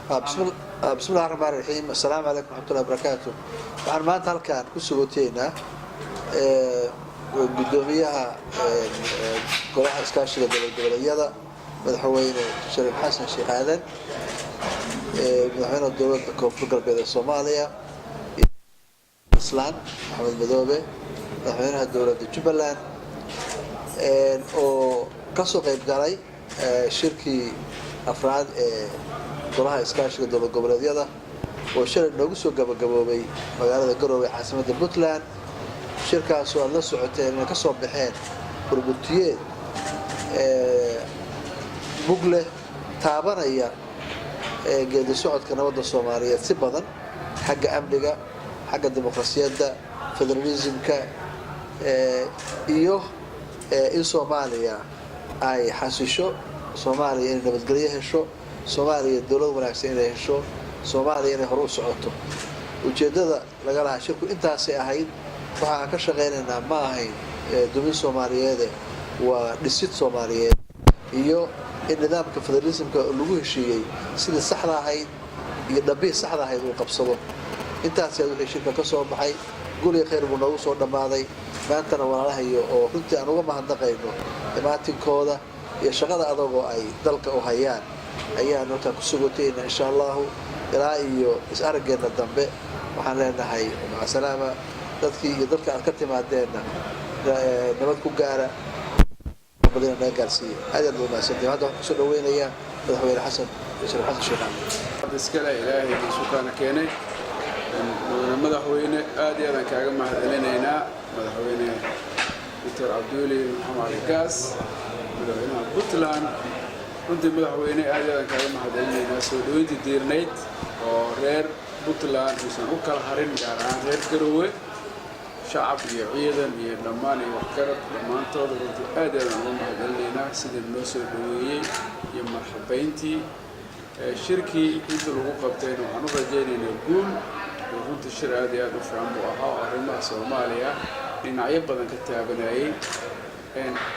Bismillahi raxmaan raxiim. Assalaamu calaykum waraxmatullahi wabarakaatu. Waxaan maanta halkaan ku sugooteynaa guddoomiyaha Golaha Iskaashiga Dowlad Goboleedyada, Madaxweyne Shariif Xasan Sheekh Aadan, madaxweynaha Dowladda Koonfur Galbeed ee Soomaaliya, Islaan Axmed Madoobe, madaxweynaha dowladda Jubbaland, oo kasoo qayb galay shirkii afraad ee Golaha Iskaashiga Dowlad Goboleedyada oo shalay noogu soo gabagaboobay magaalada Garowe, caasimadda Puntland. Shirkaasoo aad la socoteen inay ka soo baxeen burbutiyeed mugleh taabanaya geedi socodka nabadda Soomaaliyeed si badan, xagga amniga, xagga dimuqrasiyadda, federalismka iyo in Soomaaliya ay xasisho, Soomaaliya inay nabadgelyo hesho, Soomaaliya dowlad wanaagsan inay hesho, Soomaaliya inay hore u socoto. Ujeeddada laga lahaa shirku intaasay ahayd. Waxa aan ka shaqaynaynaa ma ahayn dumin Soomaaliyeede, waa dhisid Soomaaliyeed iyo in nidaamka federalismka lagu heshiiyey sidii saxda ahayd iyo dhabbihii saxda ahayd uu qabsado. Intaas wixii shirka ka soo baxay guriga khayr buu noogu soo dhammaaday. Maantana walaalahayo oo runtii aan uga mahadnaqayno imaatinkooda iyo shaqada adagoo ay dalka u hayaan ayaan halkaan ku sugotayna. Insha Allahu, ilaa iyo is-araggeenna dambe waxaan leenahay macasalaama. Dadkii iyo dadka aad ka timaadeenna nabad ku gaara, badina naga gaarsiiya. Aad aad umahadsantahay. Hadda waxaan kusoo dhaweynayaa Madaxweyne Xasan Shariif Xasan Sheekh Axmed. Iskale Ilaahay isukaana keenay. Mudane madaxweyne, aad iyo aadaan kaaga mahadcelinaynaa. Madaxweyne Doctor Cabdiweli Maxamed Cali Gaas, madaxweynaha Puntland, runtii madaxweyne aad iyo aadaan kaaga mahadcelinaynaa soo dhaweyntii diirnayd oo reer Puntland uusan u kala harin, gaar ahaan reer Garowe, shacab iyo ciidan iyo dhammaan iyo waxgarad dhammaantooda. Runtii aad iyo aadaan uga mahadcelinaynaa sidii noo soo dhaweeyey iyo marxabayntii. Shirkii inta lagu qabtayna waxaan u rajaynaynaa guul. Runtii shir aad iyo aad u fiican buu ahaa oo arrimaha Soomaaliya dhinacyo badan ka taabanayay,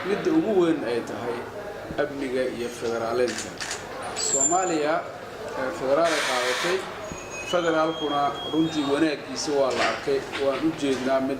midda ugu weyn ay tahay amniga iyo federaaleynta Soomaaliya. Federaal ay qaadatay, federaalkuna runtii wanaaggiisa waa la arkay, waan u jeednaa mid